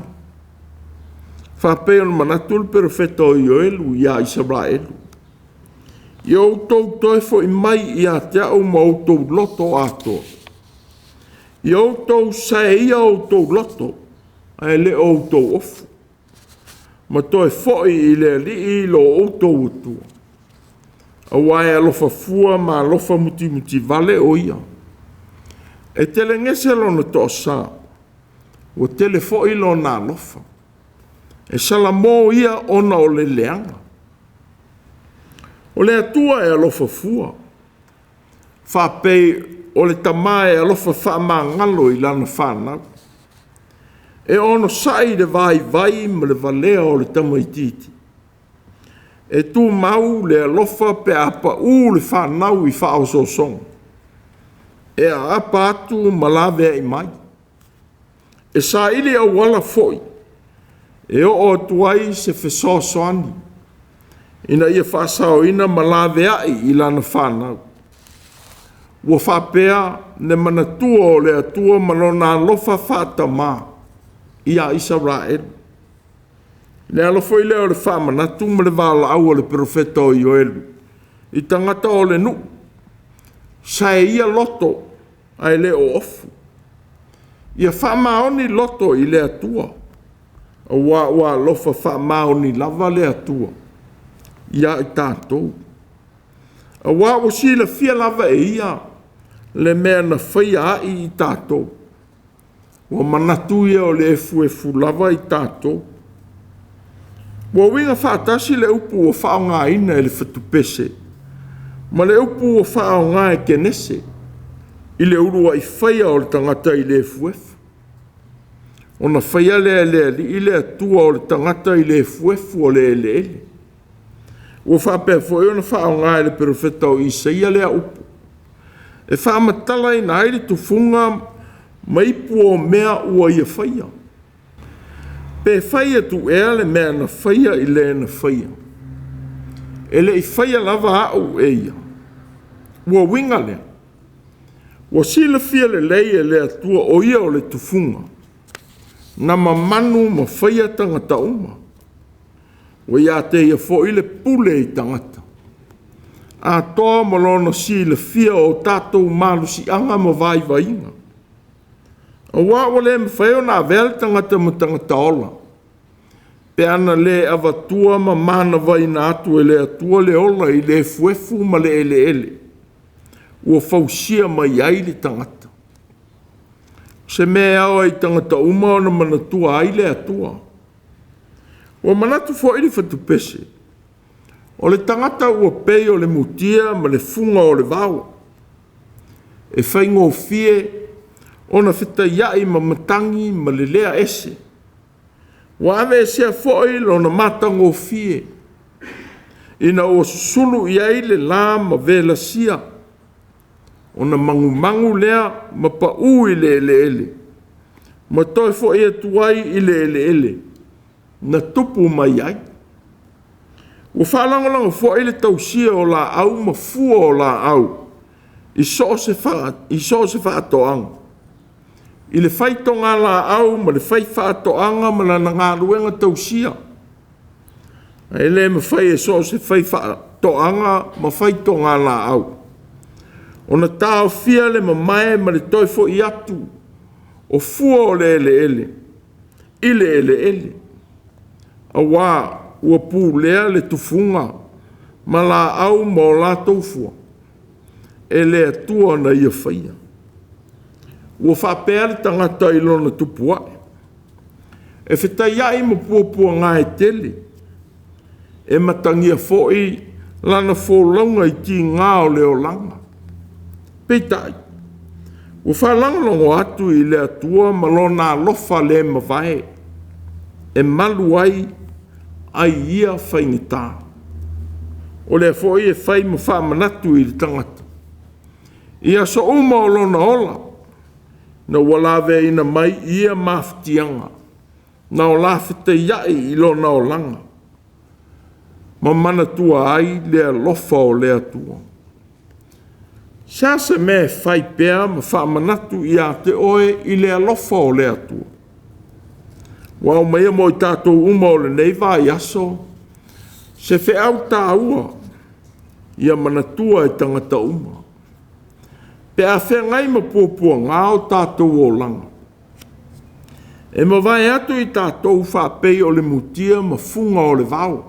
Faapei ona manatu le perofeta o Ioelu iā Isaraelu, “Ia outou toe foi mai ia te a'u ma outou loto atoa. Ia outou saeia outou loto ae le o outou ofu, ma toe foi i le Alii lo outou Atua, auā e alofa fua ma alofa mutimutivale o Ia. E telegese lona toasā, ua tele foi lona alofa. E salamo ia ona o le leaga.” O le Atua e alofa fua, faapei o le tamā e alofa faamagalo i lana fanau. E onosai i le vaivai ma le valea o le tamaitiiti. E tumau le alofa pe a paū le fanau i faaosoosoga. E aapa atu ma laveai mai. E saili auala foi e oo atu ai se fesoasoani ina ia faasaoina ma laveai i lana fanau. Ua faapea le manatua o le Atua ma lona alofa faatamā ia Isaraelu. Le ala foi lea o le faamanatu ma le valaau a le perofeta o Ioelu i tagata o le nuu, sae ia loto ae le o ofu. Ia faamaoni loto i le Atua, auā ua alofa faamaoni lava le Atua ia i tatou. Auā ua silafia lava e ia le mea na faia ai i tatou. Ua manatu ia o le efuefu lava i tatou. Ua uiga faatasi le upu ua faaaogaina e le fatupese ma le upu ua faaaoga e Kenese i le uluai faia o le tagata i le efuefu. Ona faia lea e le Alii le Atua o le tagata i le efuefu o le eleele. Ua faapea foi ona faaaoga e le perofeta o Isaia lea upu, e faamatalaina ai le tufuga ma ipu o mea ua ia faia. Pe fai atu ea le mea na faia i le na faia, e le i faia lava au e ia. Ua uiga lea, ua silafia lelei e le Atua o ia o le tufuga, na mamanu ma faia tagata uma. Ua ia te ia foi le pule i tagata, atoa ma lona silafia o tatou malosiaga ma vaivaiga. Auā ua le mafai ona avea le tagata ma tagata ola, pe ana le avatua ma manavaina atu e le Atua le ola i le efuefu ma le eleele ua fausia mai ai le tagata. O se mea e ao ai i tagata uma ona manatua ai le Atua. Ua manatu foi le fatupese, o le tagata ua pei o le mutia ma le fuga o le vao, e faigofie ona fetaiai ma matagi ma lelea ese. Ua aveesea foi lona matagofie ina ua susulu i ai le la ma velasia, ona magumagu lea ma paū i le eleele, ma toe foi atu ai i le eleele na tupu mai ai. Ua faalagolago foi le tausia o laau ma fua o laau i so o se faatoaga, i le fai togalaau ma le fai faatoaga ma lana galuega tausia. E le mafai e so o se fai faatoaga ma fai togalaau ona taofia le mamae ma le toe foi atu o fua o le eleele i le eleele, aua ua pulea le tufuga ma laau ma o latou fua e le Atua na ia faia. Ua faapea le tagata i lona tupua'e, e fetaiai ma puapuaga e tele, e matagia foi lana folauga i tiga o le olaga. Peitai, ua faalagolago atu i le Atua ma Lona alofa le mavae e malu ai ai ia faigata. O lea foi e fai ma faamanatu i le tagata i aso uma o lona ola, ina ua laveaiina mai i ia mafatiaga na o la fetaiai i lona olaga ma manatua ai le alofa o le Atua. Se se mea e fai pea ma faamanatu ia te oe i le alofa o le Atua? Ua aumaia mo i tatou uma o lenei vaiaso se feau taua ia manatua e tagata uma. Pe a feagai ma puapuaga o tatou olaga, e mavae atu i tatou faapei o le mutia ma fuga o le vao,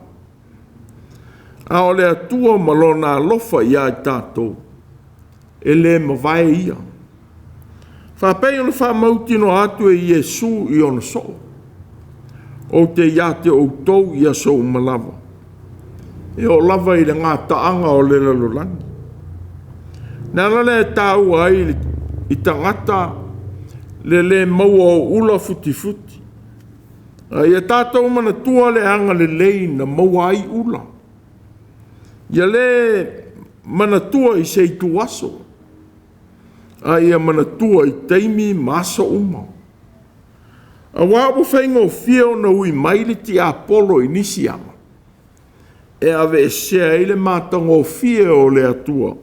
a o le Atua ma Lona alofa ia i tatou, e le mavae ia. Faapei ona faamautinoa atu e Iesu i ona soo, ou te ia te outou i aso uma lava, e oo lava i le gataaga o le lalolagi. O le ala lea e taua ai i tagata le le maua o ula futifuti, a ia tatou manatua le agalelei na maua ai ula. Ia le manatua i se ituaso, a ia manatua i taimi ma aso uma. Aua ua faigofie ona ui mai le tiapolo i nisi ala, e aveesea ai le matagofie o le Atua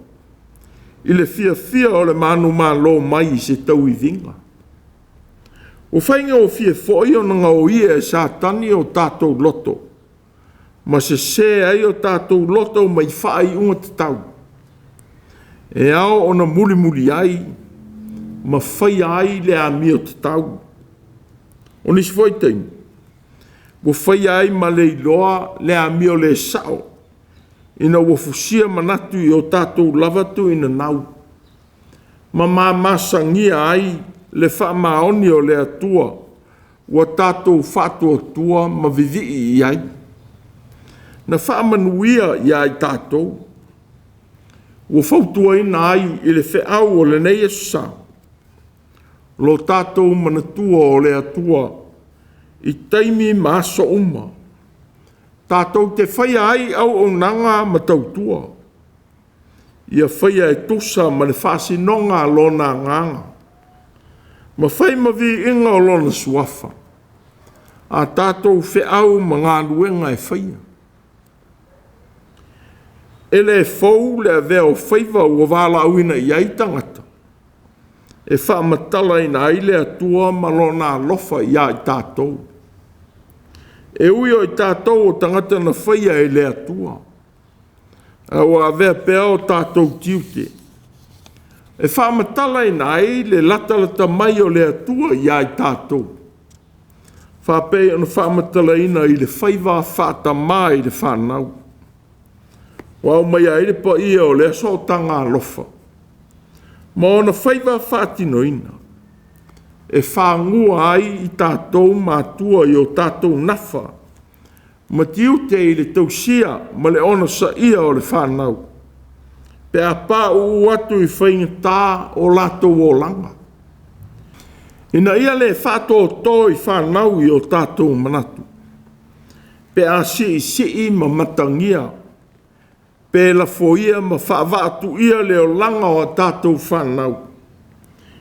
i le fiafia o le manumalo mai i se tauiviga. Ua faigofie foi ona gaoia e Satani o tatou loto ma sese ai o tatou loto mai faaiuga tatau, e ao ona mulimuli ai ma faia ai le amio tatau. O nisi foi taimi, ua faia ai ma le iloa le amio le sao, ina ua fusia manatu i o tatou lava tuinanau ma mamasagia ai le faamaoni o le Atua ua tatou faatuatua ma vivii i ai. Na faamanuia ia i tatou, ua fautuaina ai i le feau o lenei Aso Sa, lo tatou manatua o le Atua i taimi ma aso uma, tatou te faia ai auaunaga ma tautua, ia faia e tusa ma le faasinoga a Lona Agaga, ma fai ma viiga o Lona Suafa, a tatou feau ma galuega e faia. E le fou le avea o faiva ua valaauina i ai tagata, e faamatalaina ai le Atua ma Lona alofa ia i tatou. E ui o i tatou o tagata na faia e le Atua, a ua avea pea o tatou tiute e faamatalaina ai le latalata mai o le Atua ia i tatou, faapei ona faamatalaina i le faiva faatamā i le fanau. Ua aumaia ai le paia o lea sootaga alofa ma ona faiva faatinoina e fagua ai i tatou matua i o tatou nafa ma tiute i le tausia ma le onosaia o le fanau, pe a pauu atu i faigata o latou olaga, ina ia le faatoto i fanau i o tatou manatu, pe a siisii ma matagia, pe lafoia ma faavaatuia le olaga o a tatou fanau,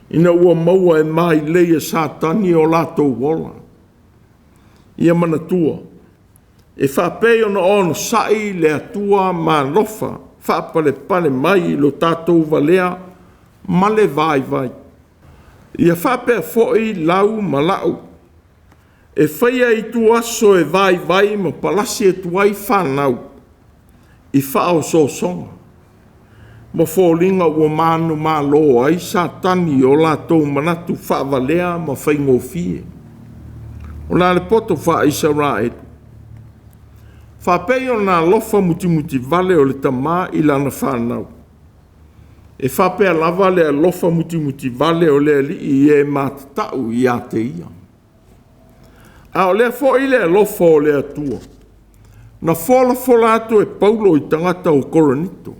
ina ua maua e mailei a Satani o latou ola. Ia manatua, E faapei ona onosai le Atua ma alofa faapalepale mai i lo tatou valea ma le vaivai. Ia faapea foi lau ma la'u e faia ituaso e vaivai ma palasi atu ai fanau i faaosoosoga ma foliga ua manumalo ai Satani i o latou manatu faavalea ma faigofie. O la le poto faa-Isaraelu, faapei ona alofa mutimutivale o le tama i lana fanau, e faapea lava le alofa mutimutivale o le Alii i e matatau ia te Ia. A o lea foi le alofa o le Atua na folafola atu e Paulo i tagata o Korinito,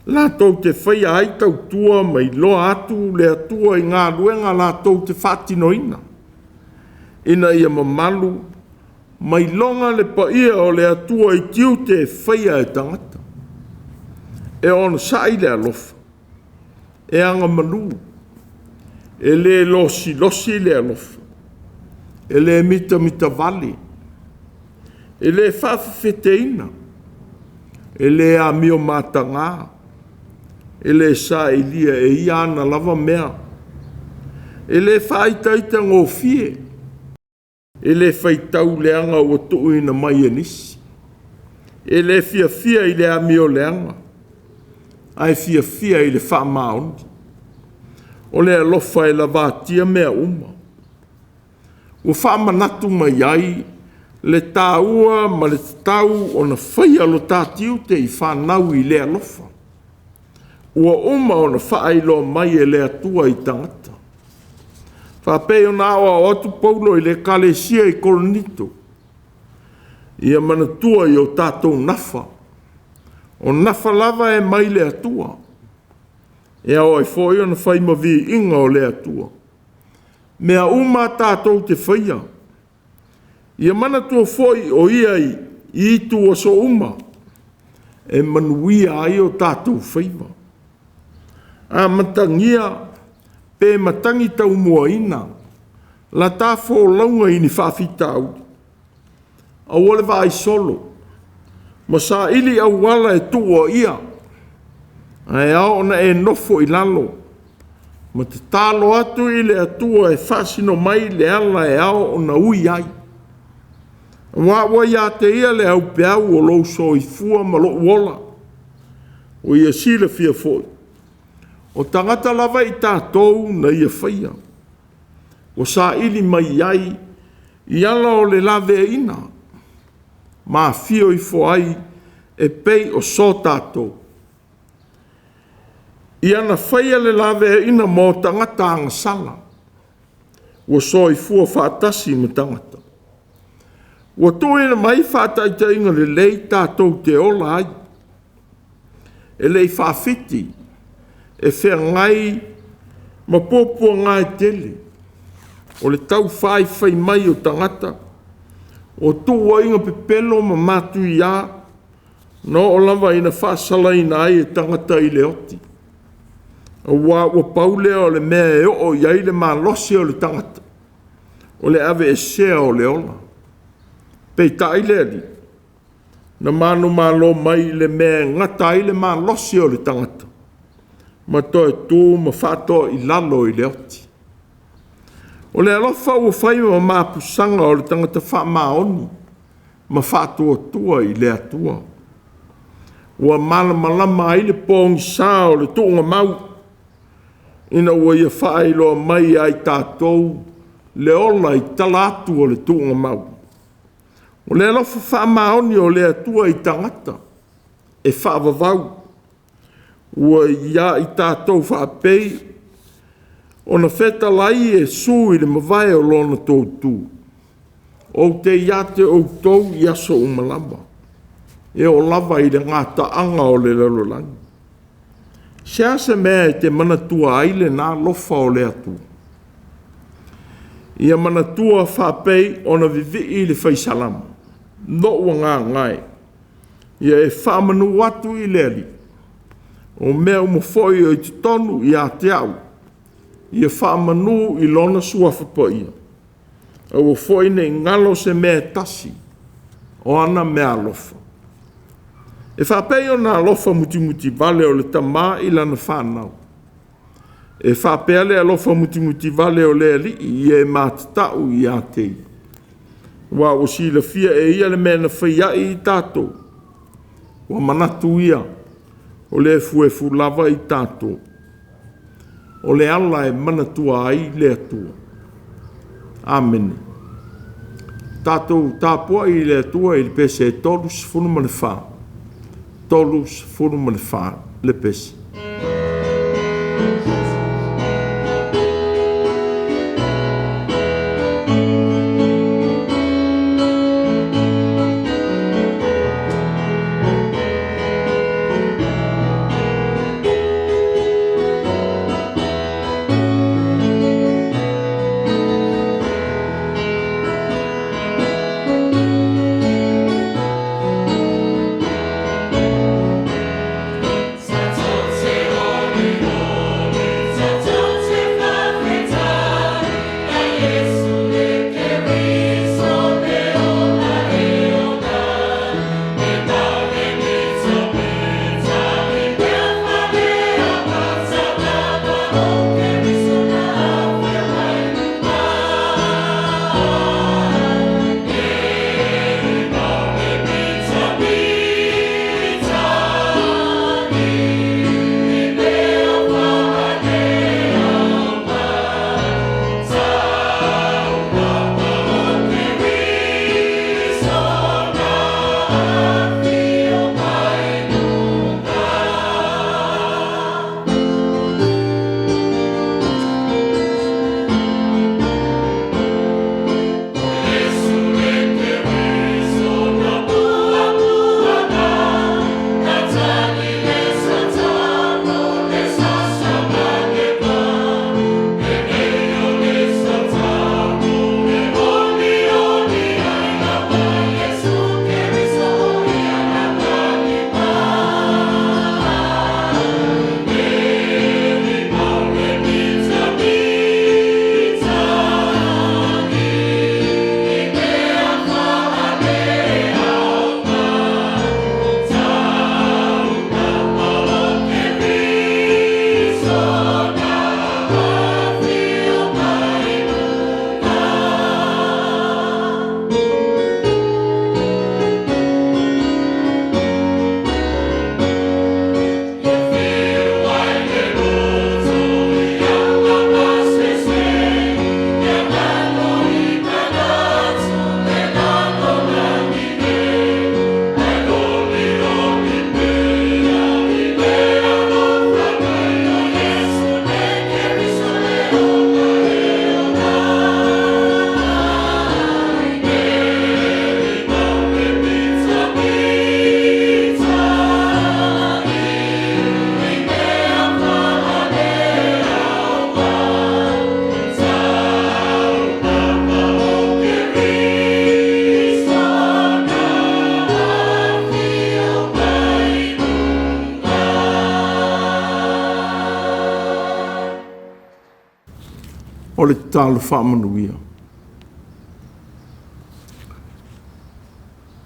latou te faia ai tautua ma iloa atu le Atua i galuega latou te faatinoina, ina ia mamalu ma iloga le paia o le Atua i tiute e faia e tagata. E onosai le alofa, e agamalu, e le losilosi le alofa, e le mitamitavale, e le faafefeteina, e le amio mataga, e le sailia e ia ana lava mea, e le faaitaitagofie, e le faitau leaga ua tuuina mai e nisi, e le fiafia i le amioleaga, ae fiafia i le faamaoni. O le alofa e lavatia mea uma. Ua faamanatu mai ai le taua ma le tatau ona faia lo ta tiute i fanau i le alofa. Ua uma ona faailoa mai e le Atua i tagata. Faapei ona aoao atu Paulo i le Ekalesia i Korinito, ia manatua i o tatou nafa, o nafa lava e mai le Atua, e ao ai foi ona fai ma viiga o le Atua. Mea uma tatou te faia, ia manatua foi o Ia i ituaso uma e manuia ai o tatou faiva. A matagia pe matagi taumuaina la ta folauga i ni faafitauli, aua le vaaisolo ma saili auala e tuuaia, ae ao ona e nofo i lalo ma tatalo atu i le Atua e faasino mai le ala e ao ona ui ai. Aua ua ia te Ia le aupeau o lou soifua ma lou ola. Ua ia silafia foi, o tagata lava i tatou na ia faia, ua saili mai ai i ala o le laveaiina, ma afio ifo ai e pei o so tatou. Ia na faia le laveaiina mo tagata agasala, ua soifua faatasi ma tagata. Ua tuuina mai faataitaiga lelei tatou te ola ai, e le i faafiti e feagai ma puapuaga e tele, o le taufaifai mai o tagata, o tuuaiga pepelo ma matuia, na oo lava ina faasalaina ai e tagata i le oti, aua ua pau lea o le mea e oo i ai le malosi o le tagata, o le aveesea o le ola. Peitai le Alii, na manumalo mai i le mea e gata ai le malosi o le tagata, ma toe tu ma faatoa i lalo i le oti. O le alofa ua fai ma mapusaga o le tagata faamaoni ma faatuatua i le Atua. Ua malamalama ai le pogisa o le tuugamau, ina ua ia faailoa mai ia i tatou le ola i tala atu o le tuugamau. O le alofa faamaoni o le Atua i tagata e faavavau, ua ia i tatou faapei ona fetalai Iesu i le mavae o lona toutu. Ou te ia te outou i aso uma lava, e oo lava i le gataaga o le lalolagi. Se a se mea e te manatua ai lena alofa o le Atua? Ia manatua faapei ona vivii le fai Salamo, lou agaga e, ia e faamanu atu i le Alii, o mea uma foi o i totonu ia te au, ia faamanu i lona suafa paia. Aua foi ne i galo se mea e tasi. o ana meaalofa. E faapei ona alofa mutimutivale o le tamā i lana fanau, e faapea le alofa mutimutivale o le Alii i e matatau ia te Ia, aua ua silafia e Ia le mea na fai ai i tatou, ua manatu Ia o le efuefu lava i tatou. O le ala e manatua ai le Atua. Amene. Tatou tapuai i le Atua i le pese 34, 34 le pese. O le tatalo faamanuia.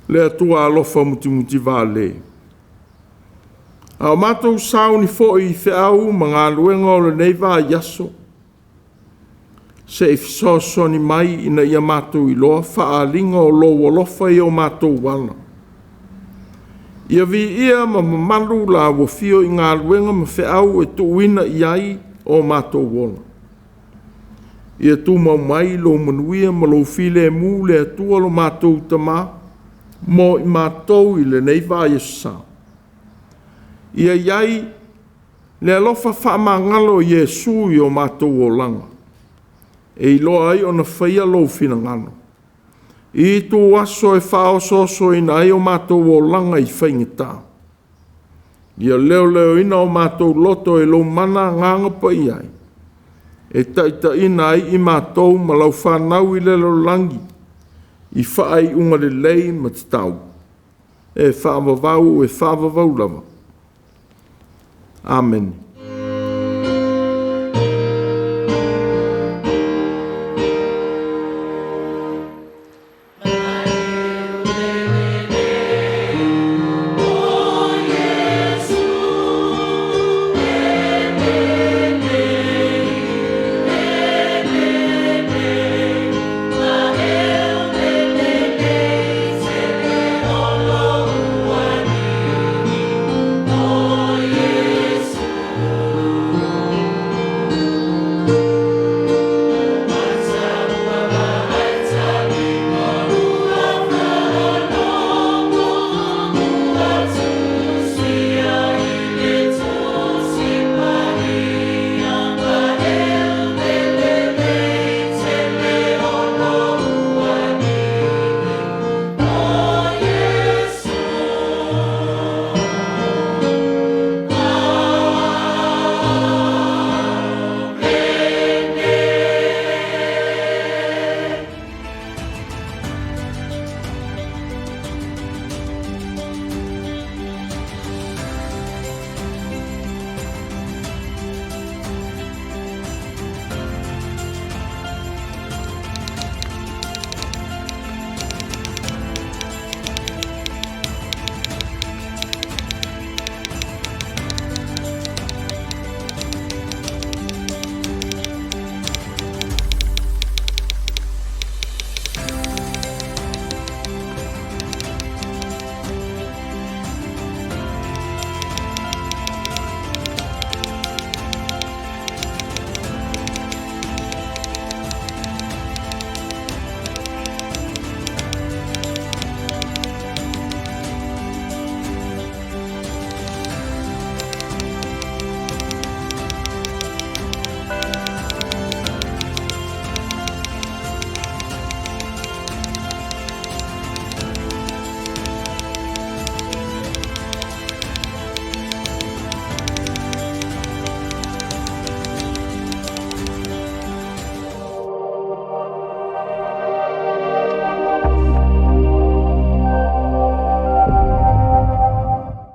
Le Atua alofa mutimutivale, a o matou sauni foi i feau ma galuega o lenei vaiaso, se i fesoasoani mai ina ia matou iloa faaaliga o lou alofa i o matou ala. Ia viia ma mamalu la ua afio i galuega ma feau e tuuina i ai o matou ola. Ia tumau mai lou manuia ma lou filemu le Atua lo matou Tama mo i matou i lenei vaiaso sa. Ia i ai le alofa faamagalo o Iesu i o matou olaga, e iloa ai ona faia lou finagalo, i itu aso e faaosoosoina ai o matou olaga i faigata. Ia leoleoina o matou loto e lou mana agaga paia, e taitaiina ai i matou ma lau fanau i le lalolagi, i faaiuga lelei ma tatau, e faavavau e faavavau lava. Amene.